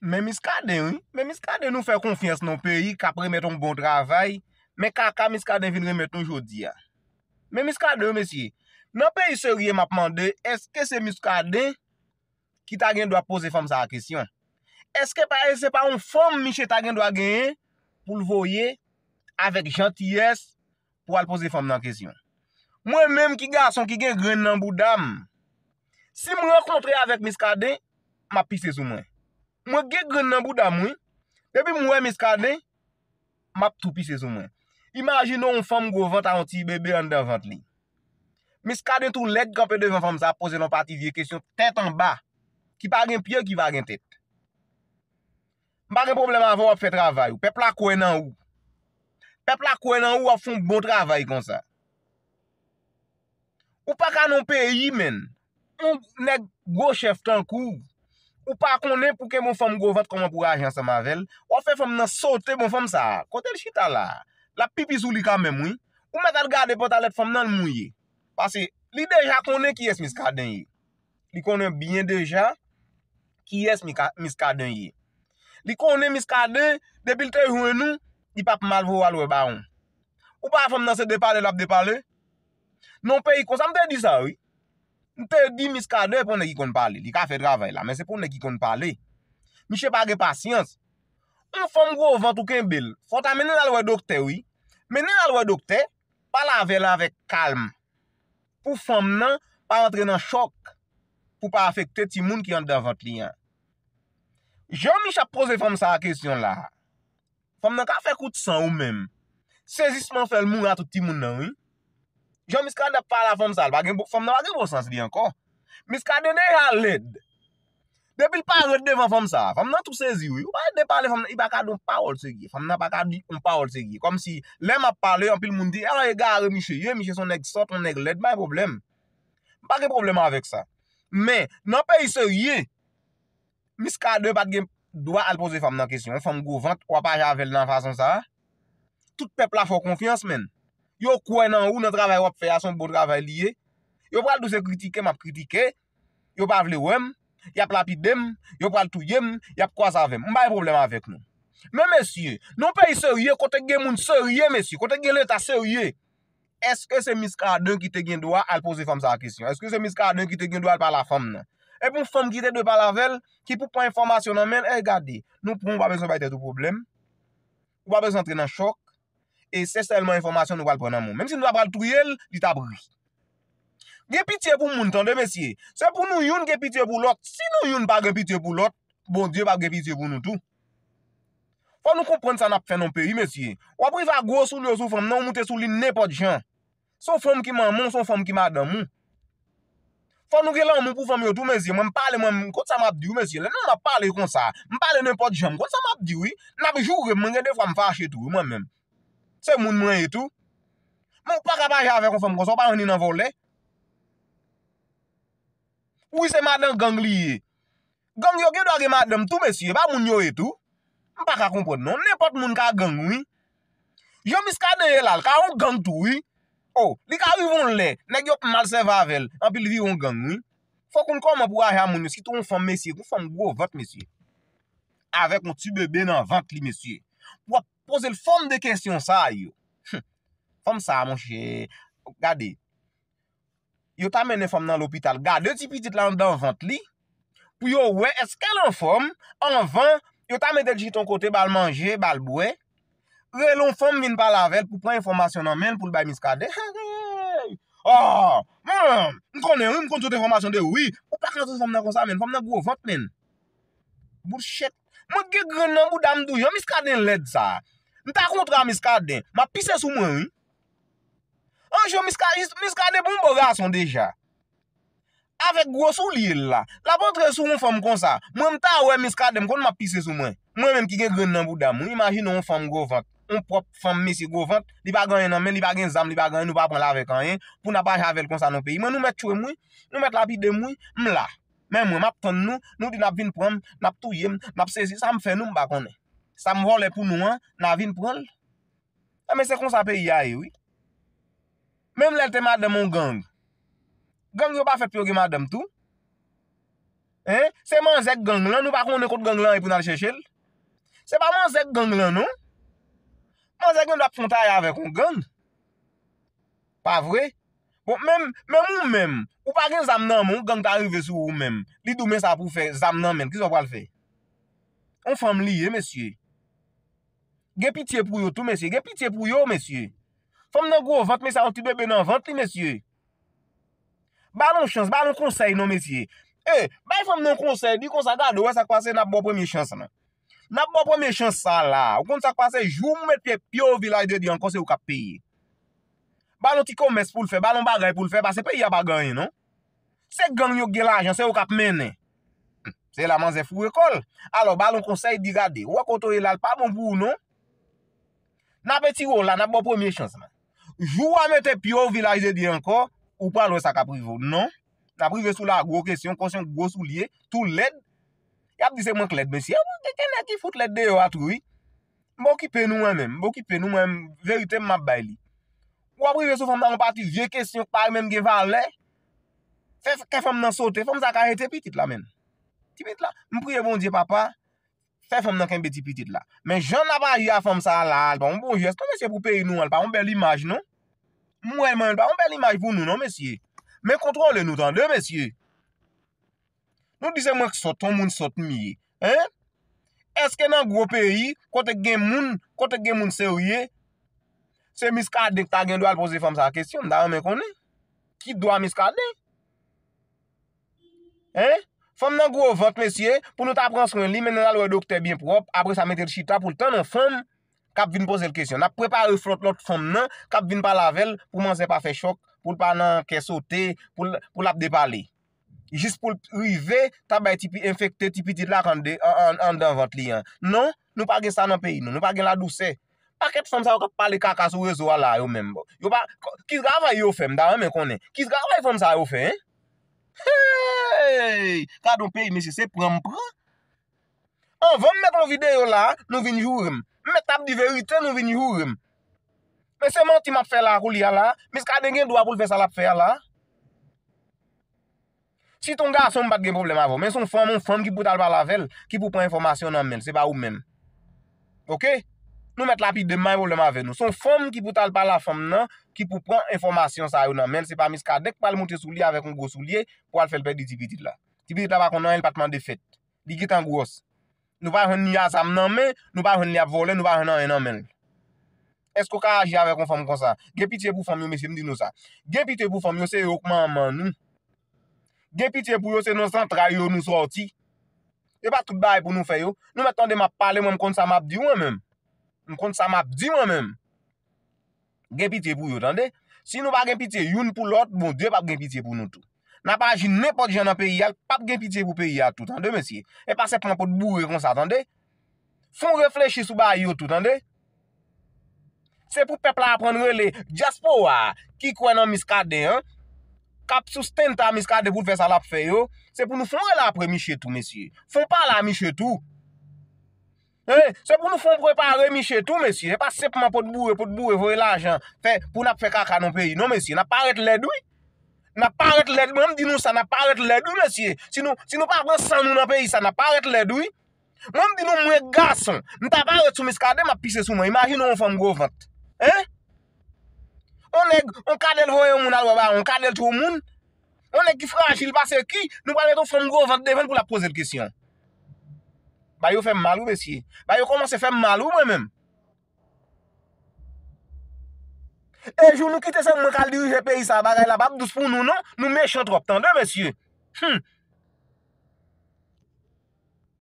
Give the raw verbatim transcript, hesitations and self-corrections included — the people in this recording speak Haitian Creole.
Men Miskaden, wi. Men Miskaden nou fè konfyans nan yon peyi k ap remèt yon bon travay. Men kaka Miskaden vin remèt nou jodi a. Men Miskaden, wi, mesye. Nan peyi serye, m ap mande, èske se Miskaden ki ta gen dwa poze fanm sa a kesyon? Èske pa, se pa yon fanm misye ta gen dwa genyen pou l voye avèk jantiyès pou al poze fanm nan kesyon? Mwen menm ki gason ki gen grenn nan bouda m, si m rankontre avèk Miskaden, m ap pise sou mwen. Mwen gen grenn nan bouda m, wi. Depi m wè Miskaden, m ap tou pise sou mwen. Imajine yon fanm gwo vant a yon ti bebe anndan vant li. Miskaden tou lèd kanpe devan fanm sa ap poze l yon pati vye kesyon tèt anba, ki pa gen pye, ki pa gen tèt. M pa gen pwoblèm avè w, w ap fè travay ou. Pèp la kwè nan ou. Pèp la kwè nan ou, w ap fè yon bon travay konsa. Ou pa ka nan yon peyi, menn. Yon nèg gwo chèf tankou w. Ou pa konnen pou kenbe yon fanm gwo vant kòman pou raje ansanm avè l. W ap fè fanm nan sote bon fanm sa a. Kote l chita la a? L ap pipi sou li kanmenm, wi. Ou mèt al gade pantalèt fanm nan, l mouye. Paske li deja konnen kiyès Miskaden ye. Li konnen byen deja kiyès Mika-, Miskaden ye. Li konnen Miskaden, depi l te jwenn ou, li p ap mal voye w al wè bawon. Ou pa wè fanm nan se depale l ap depale? Nan yon peyi konsa, m te di sa, wi. M te di Miskaden e pa yon nèg ki konn pale. Li ka fè travay la, men se pa yon nèg ki konn pale. Misye pa gen pasyans. Yon fanm gwo vant ou kenbe l, fò w ta mennen l al wè doktè, wi. Mennen l al wè doktè, pale avè l avèk kalm. Pou fanm nan pa rantre nan chòk, pou pa afekte timoun ki anndan vant li an. Jan Mich ap poze fanm sa a kesyon la a, fanm nan ka fè kout san ou menm. Sezisman fè l mouri a tout timoun nan, wi. Jan Miskaden ap pale a fanm sa a, l pa gen bon, fanm nan pa gen bon sans li ankò. Miskaden deja lèd. Depi l parèt devan fanm sa a, fanm nan tou sezi, wi. Ou pa depale fanm nan, li pa ka di yon pawòl serye. Fanm nan pa ka di yon pawòl serye. Kòmsi, lè m ap pale, anpil moun di, "A, egare misye ye, misye se yon nèg sòt, yon nèg lèd, pa gen pwoblèm." M pa gen pwoblèm avèk sa. Men, nan peyi serye, Miskaden pa t gen dwa al poze fanm nan kesyon. Yon fanm gwo vant, w ap aji avè l nan fason sa a. Tout pèp la fè w konfyans, menn. Yo kwè nan ou, nan travay w ap fè a, se yon bon travay li ye. Yo pral di w se kritike m ap kritike. Yo pa vle wè m. Y ap lapide m. Yo pral touye m. Y ap kwaze avè m. M pa gen pwoblèm avèk nou. Men mesye, nan yon peyi serye, kote k gen moun serye, mesye, kote k gen Leta serye, èske se Miskaden ki te gen dwa al poze fanm sa a kesyon? Èske se Miskaden ki te gen dwa al pale a fanm nan? Epi yon fanm ki te dwe pale avè l, ki pou pran enfòmasyon nan men l, ey, gade, nou pran, ou pa bezwen bay tèt ou pwoblèm. Ou pa bezwen antre nan chòk. E se sèlman enfòmasyon nou pral pran nan men w. Menm si nou ta pral touye l, li t ap ri. Gen pitye pou moun, tande, mesye. Se pou nou youn gen pitye pou lòt. Si nou youn pa gen pitye pou lòt, Bondye p ap gen pitye pou nou tou. Fò nou konprann sa n ap fè nan yon peyi, mesye. W ap rive a gwo soulye w sou fanm nan, ou moute sou li nenpòt jan. Se yon fanm ki manman w, se yon fanm ki madanm ou. Fò nou gen lanmou pou fanm yo tou, mesye. Mwen, m pale, mwen, m konn sa m ap di, wi, mesye. Lè non m ap pale konsa, m pale nenpòt jan, m konn sa m ap di, wi. N ap joure m, mwen gen defwa m fache tou, wi, mwen menm. Se moun mwen ye tou. Men ou pa ka mache avèk yon fanm konsa, ou pa jwenn li nan vòlè. Wi, se madan gang li ye. Gang yo gen dwa gen madanm tou, mesye, e pa moun yo ye tou. M pa ka konprann non. Nenpòt moun ka gang, wi. Jan Miskaden ye la, l ka yon gang tou, wi. O, li ka rive yon lè, nèg yo mal sèvi avè l, anpi l vire yon gang, wi. Fòk ou konn kòman pou aji a moun yo, sitou yon fanm, mesye, yon fanm gwo vant, mesye. Avèk yon ti bebe nan vant li, mesye. Pou w ap poze l fòm de kesyon sa yo. Hum. Fanm sa, monchè, gade. Yo ta mennen fanm nan lopital, gade ti pitit la anndan vant li, pou yo wè èske l anfòm, anvan yo ta mete l chita yon kote, ba l manje, ba l bwè. Rele yon fanm vin pale avè l pou pran enfòmasyon nan men l pou l bay Miskaden. Hey! Ah! Mwen, m konnen, wi, m konn tout enfòmasyon de ou, wi. Ou pa ka antre fanm nan konsa, menn. Fanm nan gwo vant, menn. Bullshit. Mwen gen grenn nan bouda m tou, jan Miskaden lèd sa. M ta kontre a Miskaden, m ap pise sou mwen, wi. An jan Miska-, Miskaden bon bò gason deja. Avèk gwo soulye l la. L ap antre sou yon fanm konsa. Mwen, m ta wè Miskaden, m konn m ap pise sou mwen. Mwen menm ki gen grenn nan bouda m, wi. Imajine yon fanm gwo vant. Yon pwòp fanm mesye gwo vant. Li pa gen anyen nan men, li pa gen zam, li pa gen anyen, nou pa pran l avèk anyen. Pou n ap aji avè l konsa nan peyi. Mwen, nou mèt tchwe m, wi. Nou mèt lapide m, wi. M la. Men mwen, m ap tann nou. Nou di n ap vin pran m, n ap touye m, n ap sezi. Sa m fè nou, m pa konnen. Sa m vòlè pou nou an, n a vin pran l. Enben, se konsa peyi a ye, wi. Menm lè l te madanm yon gang. Gang yo pa fèt pou yo gen madanm tou. Hein? Se manzè k gang lan, nou pa konnen kot gang lan ye pou n al chèche l. Se pa manzè k gang lan, non. Manzè gen dwa ap fè yon tay avèk yon gang. Pa vre? Bon, menm, menm ou menm, ou pa gen zam nan men w, gang ta rive sou ou menm. Li di w men sa pou w fè, zam nan men l, kisa w pral fè? Yon fanm li ye, mesye. Gen pitye pou yo tou, mesye. Gen pitye pou yo, mesye. Fanm nan gwo vant, mesye, yon ti bebe nan vant li, mesye. Ba l yon chans, ba l yon konsèy non, mesye. E, bay fanm nan yon konsèy, di konsa, gade, w wè sa k pase, n ap ba w premye chans lan. N ap ba w premye chans sa la. Ou konn sa k pase, jou m met pye, pye w Vilaj de Dye ankò, se ou k ap peye. Ba l yon ti komès pou l fè, ba l yon bagay pou l fè, paske peyi a pa gen anyen non. Se gang yo k gen lajan, se yo k ap mennen. Se la manzè foure kò l. Alò, ba l yon konsèy, di gade, ou wè kote w ye la, l pa bon pou ou non. N ap etire w la, n ap ba w premye chans lan. Jou w a mete pye w Vilaj de Dye ankò, ou pral wè sa k ap rive w. Non. N ap rive sou la gwo kesyon, kesyon gwo soulye, tou lèd. Y ap di se mwen k lèd, mesye. Gen, gen nèg ki fout lèd deyò a tou, wi. M pa okipe nou, mwen menm. M pa okipe nou, mwen menm. Verite m, m ap bay li. W ap rive sou fanm nan yon pati vye kesyon k pa menm gen valè. Fè kè fanm nan sote. Fanm sa ka jete pitit la, menm. Ti pitit la. M priye Bondye, papa. Fè fanm nan kenbe ti pitit la. Men jan n ap aji a fanm sa a la, li pa yon bon jès non, mesye, pou peyi nou an. Li pa yon bèl imaj non. M wè mwen, li pa yon bèl imaj pou nou non, mesye. Men kontwole nou, tande, mesye. Nou di se mwen k sòt, yon moun sòt m ye. Hein? Èske nan gwo peyi, kote k gen moun, kote k gen moun serye, se Muscadin k ta gen dwa al poze fanm sa a kesyon? M ta renmen konnen. Ki dwa Muscadin? Hein? Fanm nan gwo vant, mesye, pou nou ta pran swen li, mennen l al wè doktè byen pwòp, apre sa mete l chita pou l tann yon fanm k ap vin poze l kesyon. N ap prepare flòt lòt fanm nan k ap vin pale avè l pou manzè pa fè chòk, pou l pa nan kè sote, pou l, pou l ap depale. Jis pou l rive ta bay ti pi-, enfekte ti pitit la k annde-, an-, an-, anndan vant li an. Non, nou pa gen sa nan peyi nou. Nou pa gen ladousè. Pakèt fanm sa yo k ap pale kaka sou rezo a la yo menm. Yo pa, ki travay yo fè, m ta renmen konnen. Ki travay fanm sa yo fè, hein? Hey! Gade yon peyi, mesye, se pran m pran. Anvan m met yon videyo la, nou vin joure m. M met ap di verite, nou vin joure m. Men se manti m ap fè la koulye a la. Muscadin gen dwa pou l fè sa l ap fè a la. Si t on gason, m pa t gen pwoblèm avè w. Men se yon fanm, yon fanm ki pou t al pale avè l, ki pou pran enfòmasyon nan men l, se pa ou menm. Oke? Nou mèt lapide m, pa gen pwoblèm avè nou. Se yon fanm ki pou t al pale a fanm nan, ki pou pran enfòmasyon sa yo nan men l. Se pa Muscadin k pral monte sou li avèk yon gwo soulye pou al fè l pèdi ti pitit la. Ti pitit la pa konn anyen, li pa t mande fèt. Li gentan gwòs. Nou pa jwenn li a zam nan men, nou pa jwenn li ap vòlè, nou pa jwenn anyen nan men l. Èske w ka aji avèk yon fanm konsa? Gen pitye pou fanm yo, mesye, m di nou sa. Gen pitye pou fanm yo, se yo k manman nou. Gen pitye pou yo, se nan zantray yo nou sòti. E pa tout bagay pou nou fè yo. Nou mèt tande m ap pale, mwen m konn sa m ap di mwen menm. M konn sa m ap di mwen menm. Gen pitye pou yo, tande. Si nou pa gen pitye youn pou lòt, Bondye p ap gen pitye pou nou tou. N ap aji nenpòt jan nan peyi a, l p ap gen pitye pou peyi a tou, tande, mesye. E pa senpman pot boure konsa, tande. Fè w reflechi sou bagay yo tou, tande. Se pou pèp la aprann rele dyaspora ki kwè nan Muscadin an, k ap soutyen ta Muscadin pou l fè sa l ap fè yo. Se pou nou fè w rele apre Miche tou, mesye. Fè w pale a Miche tou. Hein, se pou nou fè w prepare Miche tou, mesye. E pa senpman pot boure, pot boure, voye lajan, fè, pou n ap fè kaka nan peyi. Non, mesye, n ap parèt lèd, wi. N ap parèt lèd, mwen, m di nou sa, n ap parèt lèd, wi, mesye. Si nou, si nou pa pran san nou nan peyi sa, n ap parèt lèd, wi. Mwen, m di nou, mwen gason, m ta parèt sou Muscadin, m ap pise sou mwen. Imajine w yon fanm gwo vant. Hein? On nèg, on kadèl voye yon moun al wè ba, on kadèl tchou moun. On nèg ki frajil pase ki, nou pral mete yon fanm gwo vant devan l pou l ap poze l kesyon. Ba yo fè m mal, wi, mesye. Ba yo kòmanse fè m mal, wi, mwen menm. E jou nou kite se mwen k al dirije peyi sa, bagay la p ap dous pou nou, non. Nou mechan twòp, tande, mesye. Hum.